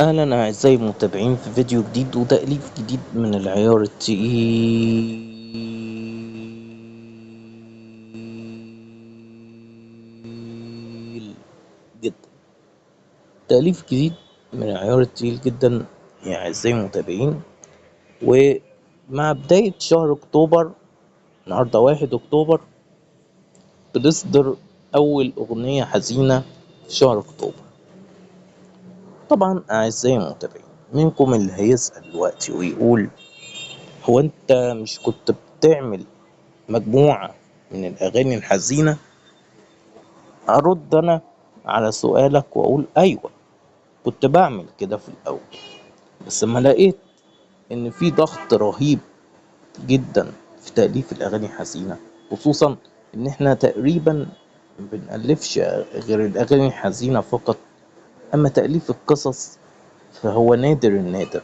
اهلا اعزائي المتابعين في فيديو جديد وتأليف جديد من العيار التقيل جدا. تأليف جديد من العيار التقيل جدا يا اعزائي المتابعين. ومع بداية شهر اكتوبر، النهاردة 1 اكتوبر، بنصدر اول اغنية حزينة في شهر اكتوبر. طبعا اعزائي المتابعين، منكم اللي هيسأل دلوقتي ويقول هو انت مش كنت بتعمل مجموعة من الاغاني الحزينة؟ ارد انا على سؤالك واقول ايوه كنت بعمل كده في الاول، بس لما لقيت ان في ضغط رهيب جدا في تأليف الاغاني الحزينة، خصوصا ان احنا تقريبا ما بنألفش غير الاغاني الحزينة فقط، اما تأليف القصص فهو نادر النادر،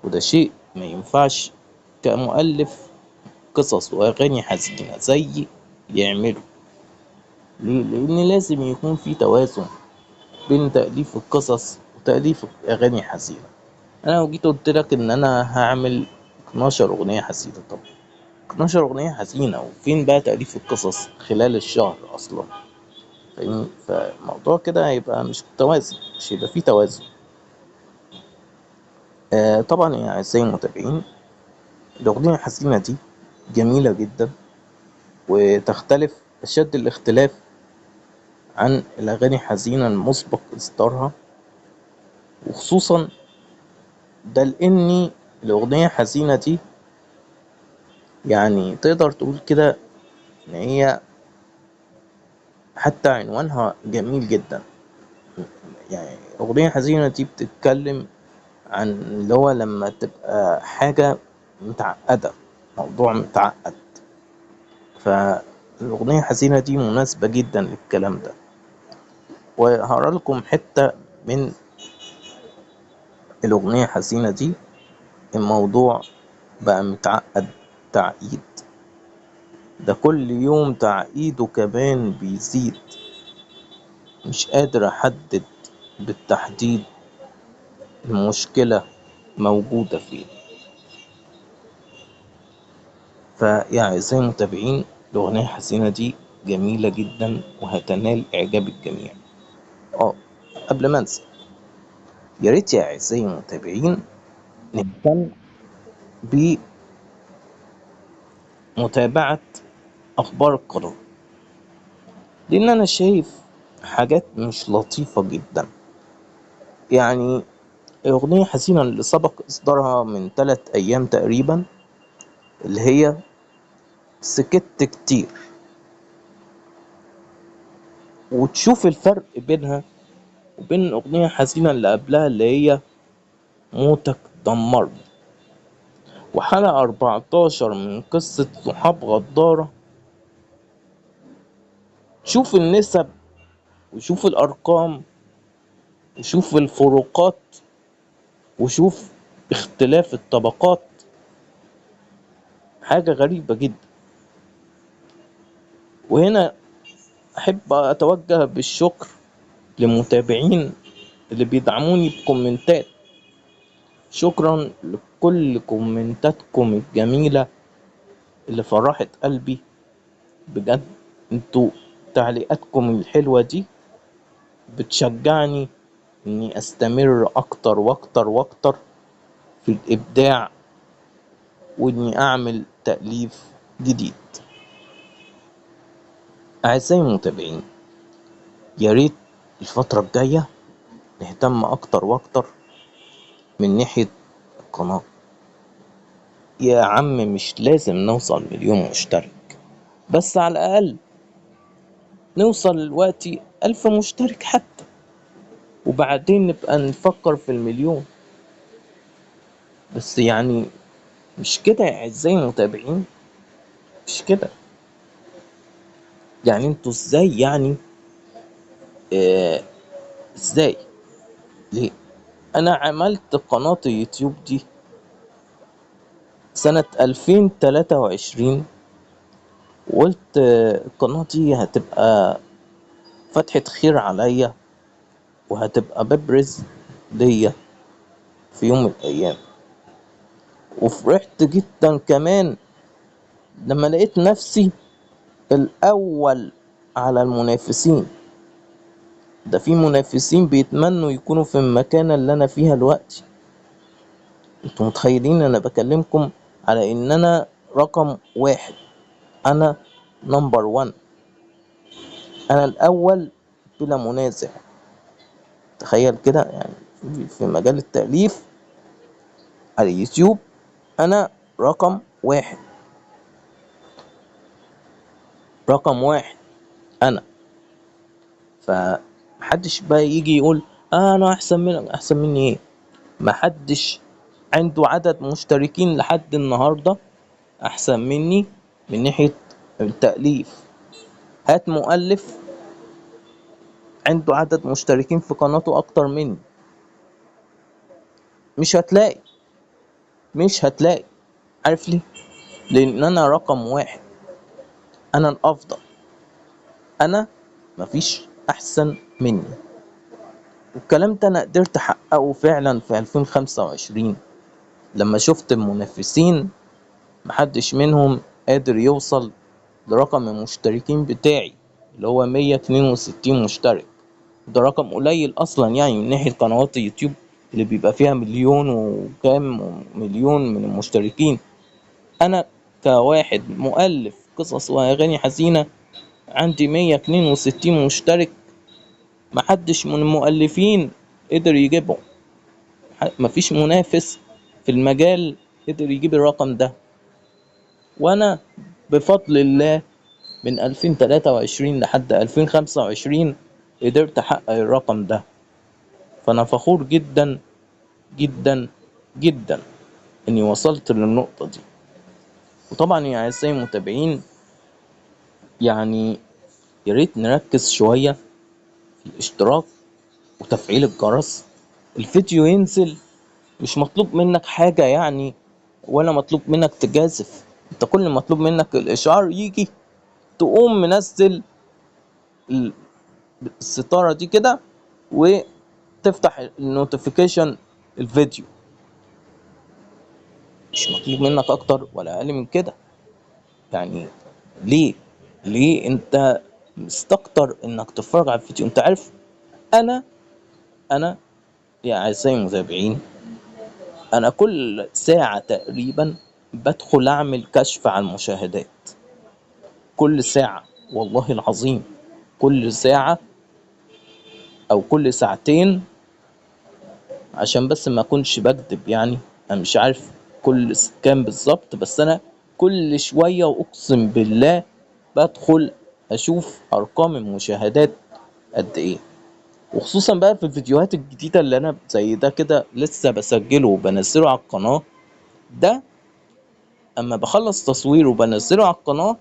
وده شيء ما ينفعش كمؤلف قصص واغاني حزينة زي يعمله. ليه؟ لان لازم يكون في توازن بين تأليف القصص وتأليف اغاني حزينة. انا لو جيت قلت لك ان انا هعمل 12 اغنية حزينة، طب 12 اغنية حزينة وفين بقى تأليف القصص خلال الشهر اصلا؟ فاهمني؟ فالموضوع كده هيبقى مش متوازن، مش هيبقى فيه توازن. طبعا يا اعزائي المتابعين، الاغنية الحزينة دي جميلة جدا وتختلف اشد الاختلاف عن الاغاني الحزينة المسبق اصدارها، وخصوصا ده لاني الاغنية الحزينة دي تقدر تقول كده ان هي حتى عنوانها جميل جدا. اغنية حزينة دي بتتكلم عن اللي هو لما تبقى حاجة متعقدة، موضوع متعقد، فالأغنية الحزينة دي مناسبة جدا للكلام ده. وهقرا لكم حتة من الأغنية الحزينة دي. الموضوع بقى متعقد تعقيد، ده كل يوم تعقيده كمان بيزيد، مش قادر أحدد بالتحديد المشكلة موجودة فين. فيا أعزائي المتابعين، الأغنية الحزينة دي جميلة جدا وهتنال إعجاب الجميع. قبل ما أنسى، يا ريت يا أعزائي المتابعين نهتم بمتابعة أخبار القناة، لأن أنا شايف حاجات مش لطيفة جدا. الأغنية الحزينة اللي سبق إصدارها من 3 أيام تقريبا، اللي هي سكت كتير، وتشوف الفرق بينها وبين الأغنية الحزينة اللي قبلها اللي هي موتك دمرني، وحلقة 14 من قصة صحاب غدارة. شوف النسب وشوف الأرقام وشوف الفروقات وشوف اختلاف الطبقات، حاجة غريبة جدا. وهنا أحب أتوجه بالشكر للمتابعين اللي بيدعموني بكومنتات، شكرا لكل كومنتاتكم الجميلة اللي فرحت قلبي بجد. انتوا تعليقاتكم الحلوة دي بتشجعني اني استمر اكتر واكتر واكتر في الابداع واني اعمل تأليف جديد. اعزائي المتابعين، يا ريت الفترة الجاية نهتم اكتر واكتر من ناحية القناة. يا عم مش لازم نوصل 1,000,000 مشترك، بس على الاقل نوصل دلوقتي 1000 مشترك حتى، وبعدين نبقى نفكر في 1,000,000. بس مش كده يا اعزائي المتابعين، مش كده. انتوا ازاي ازاي ليه؟ انا عملت قناة اليوتيوب دي سنة 2023، وقلت القناة دي هتبقى فتحة خير عليا وهتبقى باب رزق، ليا في يوم من الأيام. وفرحت جدا كمان لما لقيت نفسي الأول على المنافسين. ده في منافسين بيتمنوا يكونوا في المكانة اللي أنا فيها دلوقتي. انتوا متخيلين أنا بكلمكم على إن أنا رقم 1، أنا نمبر 1، أنا الأول بلا منازع. تخيل كده، في مجال التأليف على اليوتيوب أنا رقم 1، رقم 1 أنا. فمحدش بقى يجي يقول أنا أحسن منك. أحسن مني إيه؟ محدش عنده عدد مشتركين لحد النهاردة أحسن مني من ناحية التأليف. هات مؤلف عنده عدد مشتركين في قناته أكتر مني، مش هتلاقي، مش هتلاقي. عارف ليه؟ لأن أنا رقم 1، أنا الأفضل، أنا مفيش أحسن مني. والكلام ده أنا قدرت أحققه فعلا في 2025 لما شفت المنافسين محدش منهم قادر يوصل لرقم المشتركين بتاعي اللي هو 162 مشترك. ده رقم قليل أصلا من ناحية قنوات اليوتيوب اللي بيبقى فيها مليون وكام مليون من المشتركين. أنا كواحد مؤلف قصص وأغاني حزينة عندي 162 مشترك، محدش من المؤلفين قدر يجيبهم، مفيش منافس في المجال قدر يجيب الرقم ده. وأنا بفضل الله من 2023 لحد 2025 قدرت أحقق الرقم ده. فأنا فخور جدا جدا جدا إني وصلت للنقطة دي. وطبعا يا أعزائي المتابعين، يا ريت نركز شوية في الاشتراك وتفعيل الجرس. الفيديو ينزل مش مطلوب منك حاجة ولا مطلوب منك تجازف، انت كل ما مطلوب منك الإشعار يجي تقوم منزل الستارة دي كده وتفتح النوتيفيكيشن الفيديو. مش مطلوب منك أكتر ولا أقل من كده. ليه؟ ليه أنت مستكتر إنك تتفرج على الفيديو؟ أنت عارف أنا يا أعزائي المتابعين، أنا كل ساعة تقريبا بدخل أعمل كشف على المشاهدات، كل ساعة والله العظيم، كل ساعة أو كل ساعتين، عشان بس ما أكونش بكذب، أنا مش عارف كل كام بالظبط، بس أنا كل شوية وأقسم بالله بدخل أشوف أرقام المشاهدات قد إيه، وخصوصا بقى في الفيديوهات الجديدة اللي أنا زي ده كده لسه بسجله وبنزله على القناة. ده أما بخلص تصويره وبنزله على القناة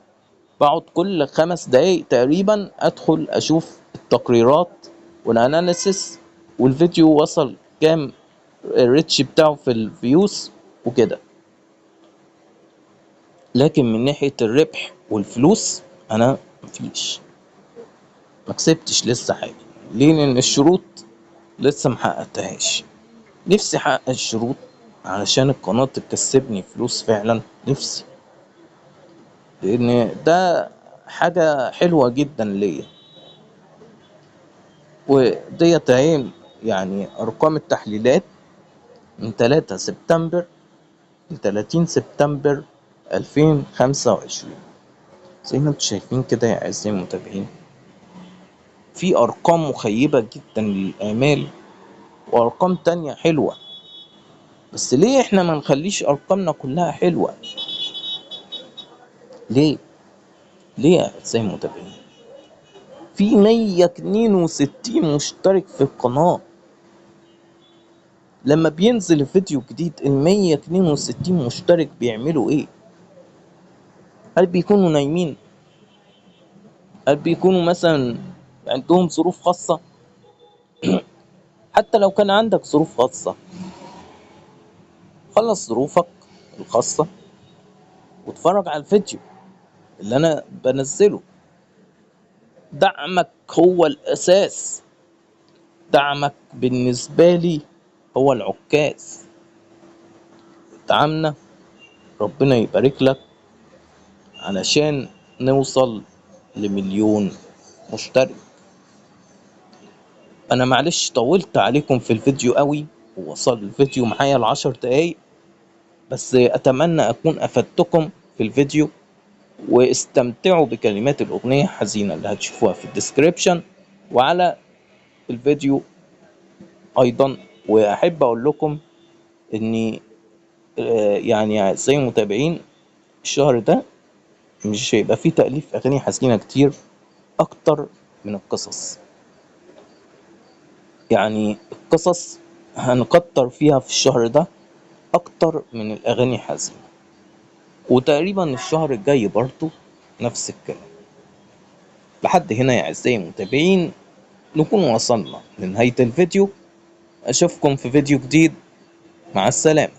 بقعد كل 5 دقايق تقريبا أدخل أشوف التقريرات والأناليسيس والفيديو وصل كام الريتش بتاعه في الفيوز وكده. لكن من ناحية الربح والفلوس أنا مفيش، ما كسبتش لسه حاجة. ليه؟ لأن الشروط لسه محققتهاش. نفسي أحقق الشروط علشان القناة تكسبني فلوس فعلا، نفسي، لأن ده حاجة حلوة جدا ليا. وديت اهي أرقام التحليلات من 3 سبتمبر ل 30 سبتمبر 2025. زي ما انتم شايفين كده يا أعزائي المتابعين، في أرقام مخيبة جدا للآمال وأرقام تانية حلوة، بس ليه احنا ما نخليش أرقامنا كلها حلوة؟ ليه؟ ليه يا أعزائي المتابعين؟ في 162 مشترك في القناة، لما بينزل فيديو جديد ال 162 مشترك بيعملوا ايه؟ هل بيكونوا نايمين؟ هل بيكونوا مثلا عندهم ظروف خاصة؟ حتى لو كان عندك ظروف خاصة، خلص ظروفك الخاصة واتفرج على الفيديو اللي أنا بنزله. دعمك هو الأساس، دعمك بالنسبة لي هو العكاز. ادعمنا، ربنا يبارك لك، علشان نوصل ل1,000,000 مشترك. انا معلش طولت عليكم في الفيديو قوي، ووصل الفيديو معايا ل10 دقايق، بس اتمنى اكون افدتكم في الفيديو، واستمتعوا بكلمات الاغنية حزينة اللي هتشوفوها في الديسكريبشن وعلى الفيديو ايضا. واحب اقول لكم اني اعزائي المتابعين، الشهر ده مش هيبقى فيه تأليف اغاني حزينة كتير اكتر من القصص، القصص هنكتر فيها في الشهر ده اكتر من الاغاني الحزينة، وتقريبا الشهر الجاي برضو نفس الكلام. لحد هنا يا اعزائي المتابعين نكون وصلنا لنهاية الفيديو. اشوفكم في فيديو جديد، مع السلامة.